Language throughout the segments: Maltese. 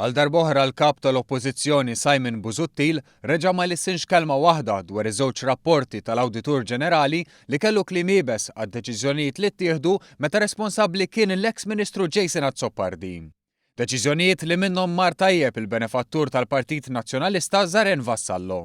Għal darb'oħra l-Kap tal-Oppożizzjoni Simon Busuttil reġa' ma lissinx kelma waħda dwar iż-żewġ rapporti tal-Awditur Ġenerali li kellu kliem iebes għad-deċiżjonijiet li ttieħdu meta responsabbli kien l-eks Ministru Jason Azzopardi. Deċiżjonijiet li minnhom mar tajjeb il-benefattur tal-Partit Nazzjonalista Zaren Vassallo.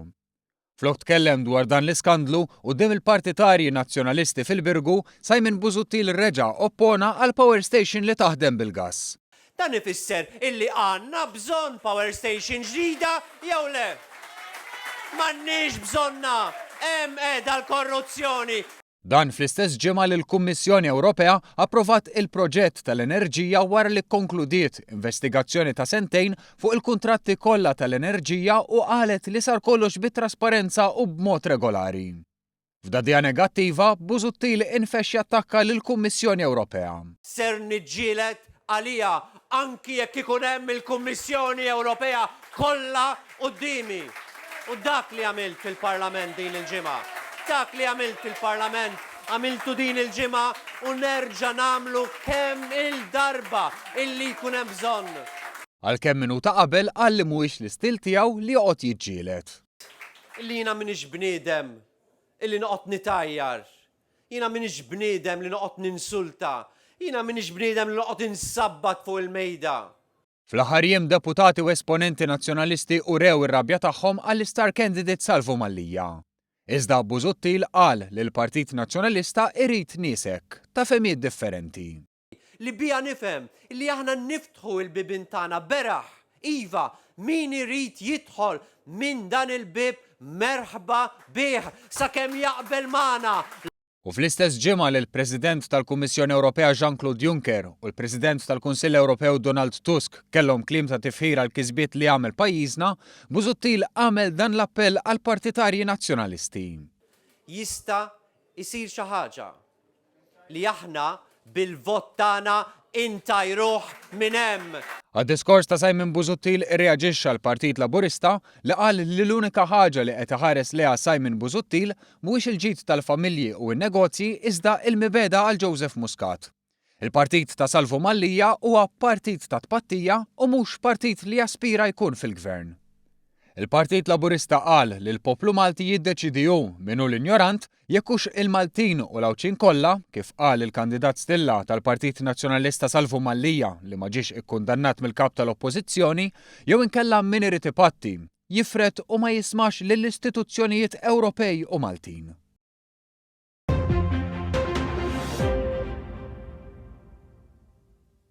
Flok tkellem dwar dan l-iskandlu quddiem il-partitarji Nazzjonalisti fil-Birgu, Simon Busuttil reġa' oppona għal power station li taħdem bil-gass. Dan ifisser illi għandna bżonn power station ġdida jew le? M'għandniex bżonnha! Hemm qiegħda l-korruzzjoni! Dan fl-istess ġimgħa li l-Kummissjoni Ewropea approvat il-proġett tal-enerġija wara li kkonkludiet investigazzjoni ta' sentejn fuq il-kuntratti kollha tal-enerġija u qalet li sar kollox bi trasparenza u b'mod regolari. F'dagħdigħa negattiva, Busuttil infexx jattakka lill-Kummissjoni Ewropea. Ser niġġieled għaliha anki jekk ikun hemm il-Kummissjoni Ewropea kollha quddiemi. U dak li għamilt fil-Parlament din il-ġimgħa. Dak li għamilt fil-Parlament għamiltu din il-ġimgħa u nerġa' nagħmlu kemm il-darba illi jkun hemm bżonn. Għalkemm minuta qabel qal li mhuwiex l-istil tiegħu li joqgħod jiġġieled. Illi jiena m'iniex bniedem illi noqgħod nitgħajjar. Jiena m'iniex bniedem li noqgħod ninsulta. Jiena m'iniex bniedem li noqgħod insabbat fuq il-mejda. Fl-aħħar jiem deputati u esponenti Nazzjonalisti urew ir-rabja tagħhom għall-istar candidate Salvu Mallia. Iżda Busuttil qal li l-Partit Nazzjonalista irid nies hekk, ta' fehmiet differenti. Li biha nifhem li aħna niftħu l-bibien tagħna beraħ, iva, min irid jidħol minn dan il-bieb merħba bih sakemm jaqbel magħna. U fl-istess ġimgħa li l-President tal-Kummissjoni Ewropea Jean-Claude Juncker u l-President tal-Kunsill Ewropew Donald Tusk kellhom kliem ta' tifħir għall-kisbiet li għamel pajjiżna, Busuttil għamel dan l-appell għall-partitarji Nazzjonalisti. Jista' jsir xi ħaġa li aħna bil-vot tagħna intajruh minn hemm. Għad-diskors ta' Simon Busuttil irreaġixxa l-Partit Laburista li qal li l-unika ħaġa li qed iħares lejha Simon Busuttil mhuwiex il-ġid tal-familji u n-negozji iżda il-mibegħda għal Joseph Muscat. Il-partit ta' Salvu Mallia huwa partit ta' tpattija u mhux partit li jaspira jkun fil-Gvern. Il-Partit Laburista qal li l-poplu Malti jiddeċiedi hu min hu l-injorant jekk hux il-Maltin u l-Għawdxin kollha, kif qal il-kandidat stilla tal-Partit Nazzjonalista Salvu Mallia li ma ġiex ikkundannat mill-Kap tal-Oppożizzjoni, jew inkella min irid ipatti, jifred u ma jismax lill-istituzzjonijiet Ewropej u Maltin.